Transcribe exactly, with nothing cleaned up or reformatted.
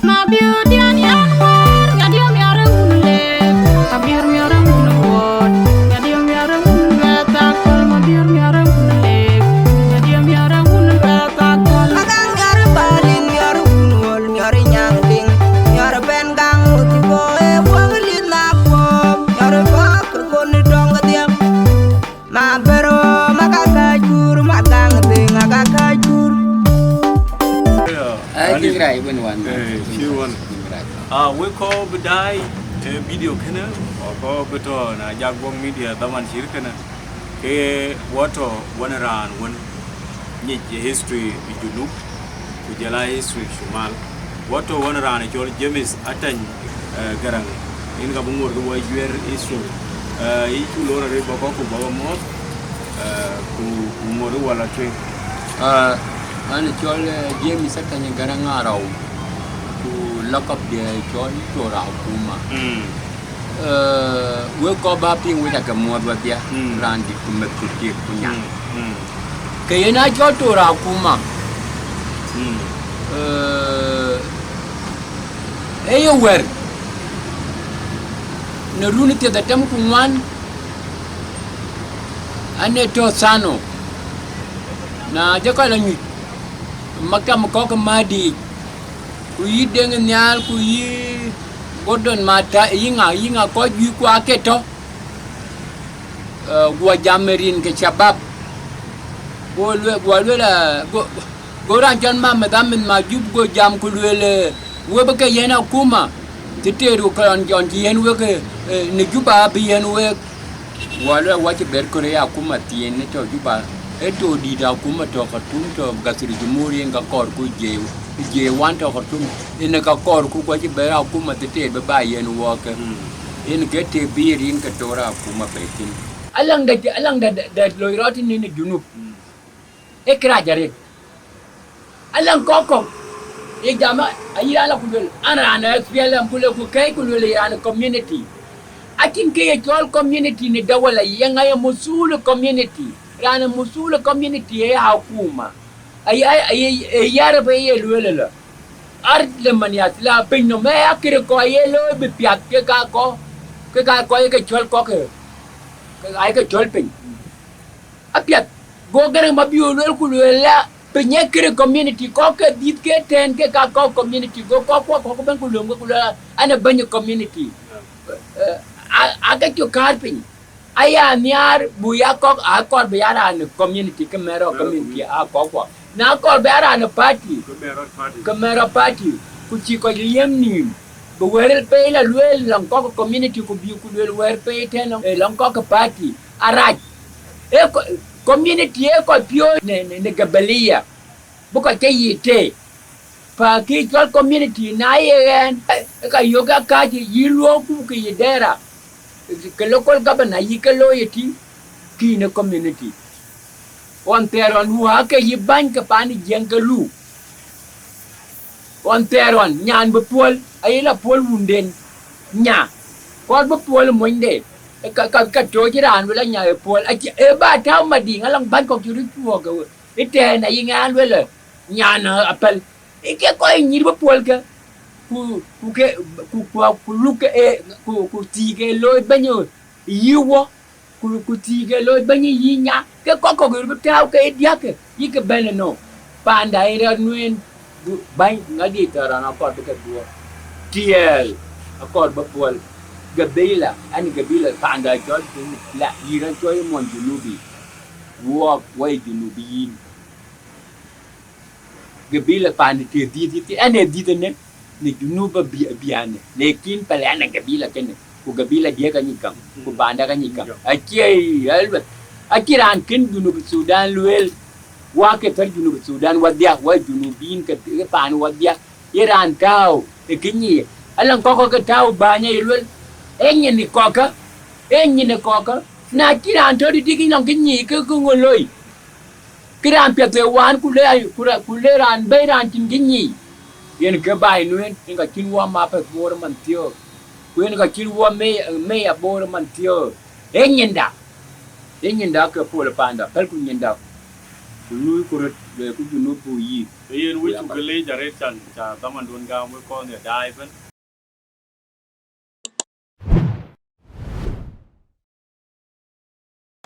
Mabiöör diɛ̈n yɛn wäär, miɔ̈r diɛ̈ miɔ̈r ë wun leek. Mabiöör miɔ̈r ë wun wuɔ̈ɔ̈t, miɔ̈r diɛ̈ miɔ̈r ë wun mɛ̈th akol. Mabiöör miɔ̈r ë wun leek, miɔ̈r diɛ̈ miɔ̈r ë wun mɛ̈th akol. Agaŋ miɔ̈r ë Berlin, miɔ̈r ë wun ɣöl, miɔ̈r ë nyaŋ diŋ, miɔ̈r ë bɛ̈n gaŋ ŋuth bɔ̈ ë buɔk lith na kuɔɔp, miɔ̈r ë bɔ̈k ë kon ë tɔŋ kedhie. Ma bero ma ka ka jur, ma gaŋ dhing a ka ka jur. Ai, Alif. Kï rai wën wan. Eh, cï wën. Kï rai. Ah, we kɔ̈k bï daai, eh, video kënë, wa kɔ̈k bï tɔ̈ na jak Buɔk Media dhaman cït kënë. Ke wa tɔ̈ wën raan wën nyic history ë Junub, ku jɔl a history Shumal. Wa tɔ̈ wën raan cɔl James Atany, eh, Garaŋ. Yen ka bï ŋuɔ̈t ke wa juɛ̈r history. Eh, yï cuk lor arëët ba kɔ̈k ku ba wa muɔ̈ɔ̈th, eh, ku, ku ŋuɔ̈t ke wa la tueŋ. Ah, an cɔl, eh, James Atany Garaŋ Arau, ku lakab diɛ̈ cɔl Tora Akuma. Mm. Eh, wek kɔc bä piŋ wek aake muɔ̈ɔ̈th wedhie, mm, raan dït ku meth ku tik ku nyan. Mm, mm. Ke yen aa cɔl Tora Akuma. Mm. Eh, ee ye wɛ̈r në run thiërdhetem ku ŋuan, an ee tɔ̈ Thano. Na jɔ kɔc la nyuc maktam kɔ̈k ë Madic, ku yï Deŋ Nhial, ku yï Gordon Mata, yï ŋa, yï ŋa kɔc juëc ku aake tɔ̈, eh, guɔ jam ë rin ke shabab. Go lueel, guɔ lueel, eh, go, go raan cɔl Mamet Amit Majup go jam ku lueel, eh, we bï ke yiɛ̈n akuma, të teer ku ke ɣɔn, ɣɔn cï yiɛ̈n wek, eh, në Juba bï yiɛ̈n wek. Guɔ lueel wa cï ber kɔ̈r ë akuma thiin ë tɔ̈ Juba, ë tɔ̈ dït akuma tɔ̈ Khartoum, tɔ̈ Gathir Jumhur yen ka kɔɔr ku J, J one tɔ̈ Khartoum, yen ka kɔɔr ku, ku acï ber akuma të teer bï ba yiɛ̈n wɔɔk ke. Mm. Yen ke të bï rin ke Tora Akuma bei thïn. Alaŋ dɛ, alaŋ dɛ, dɛ, dɛ loi rɔt tënë në Junub. Mm. Ee kërac arëët. Alaŋ kɔ̈k kɔ̈k, ye jam, ayï raan la ku lueel, an raan ë S P L M ku le ku kɛ̈i ku lueel ye raan ë community. Acïn kë ye cɔl community në dawala, ye ŋa ye musul community? Raan ë musul community ee akuma. Aye, aye, aye, aye yär ë bë ye lueel ëlä. Ardh le man yath la piny nɔm, ee akërë kɔc ye looi bï piath ke ka kɔc, ke ka kɔc ye ke cɔl kɔ̈k, ke ka ye ke cɔl piny. Apiɛth, go Garaŋ Mabiöör lueel ku lueel la, piny ee kërë community, kɔ̈k ke dhiëth ke tɛ̈n ke ka kɔ̈k community, go kɔ̈k kuɔ kɔ̈k bɛ̈n ku lööm ke ku lueel, an ë bɛ̈ny community. Eh, a, a ke cök kaar piny. Aya nhiaar, bu ya kɔ̈k, a kɔɔr bï ya raan ë community, ke mɛn rɔt community, a kɔ̈k kuɔ. Na kɔɔr bï ya raan ë party, ke mɛn rɔt party, ke mɛn rɔt party, ku cï kɔc liëm nïïm. Bï wɛ̈ɛ̈r pei la lueel lɔŋ kɔ̈k community, ku bï ku lueel wɛ̈ɛ̈r pei tɛ̈n lɔŋ, eh, lɔŋ kɔ̈k party. Arac. Ee co-, community ee kɔc piööc në, në, në gabaliya. Bï kɔc ke yiic tëë. Pa kë cɔl community na ye ɣɛn, ee ka yök akääc yï luɔɔk ku kë yï dɛɛra. Ke local governor yï ke looi ëtï, kï në community. Ɣɔn thɛɛr ɣɔn wä ke yï bäny ke paan ë Jiëŋ ke lu. Ɣɔn thɛɛr ɣɔn, nyan bï puɔl, ayï la puɔl wunden. Nya, kɔɔr bï puɔl ë monyde, ka, ka, ka tooc raan wël anya ë puɔl. Acie, ë ba tääu Madiŋ, alaŋ bäny kɔ̈k cï röt cuɔɔk ë, ëtɛ̈ɛ̈n ayï ŋɛ̈ɛ̈n luelë, nyan, ë, apɛl. Ë ke kɔc nyïïr bï puɔl ke, ku, ku ke, ku, ku, ku luk ke, ë, ku, ku thiik ë looi bɛ̈ny ë yï wɔ. Ku, ku thiik ë looi bɛ̈ny yï nya, ke kɔc kɔ̈k ë bï tääu ke ë diäk, yï ke bɛ̈n ënɔ. Paanda ë rɛ̈ɛ̈r nueen, bu-, bäny ŋadï thɔ̈r ɣɔn akɔɔr bï ke dhuɔ̈k. Tiɛɛl akɔɔr bï puɔl. Gabila, an gabila paanda cɔl Junub, la, yïn raan cɔl ye muɔny Junubi. Wuɔɔk, wɔ ye Junubi yïn. Gabila paanda të dhiëth, dhiëth, ɛn ee dhiëth ënë, në Junub abï-, abiɛn, lakin pɛlɛ ɛn ee gabila kënë, ku gabila diɛ̈ ka nyic käŋ, ku paanda ka nyic käŋ. Acie alueth, acie raan kën Junub Thudan lueel, wä ke thär Junub Thudan wadhia, wä Junubiin ke, ke paan wadhia, ye raan tääu ë kë nyic, alaŋ kɔ̈k ke tääu bäny aye lueel, ee nyin ë kɔ̈kä, ee nyin ë kɔ̈kä, na cï raan tɔ̈ dït kë nɔŋ kë nyic ke, ke ŋö loi? Kë raan piɛth ë wään, ku le, ku ra-, ku le raan bɛ̈i raan cïn kë nyic. Yen ke baai nueen, yen ka cïn wɔ mapɛth Bor man thiɔ̈k. Ku yen ka cïn wɔ mei-, meya Bor man thiɔ̈k. Ee nyinda. Ee nyinda ke puɔl paanda, pälku nyinda. Lui ku röt luɛɛl ku Junub buk yïk. Yen wïc ku ke leec arët can ca dhamandun gam wek kɔn ye daai ëbën.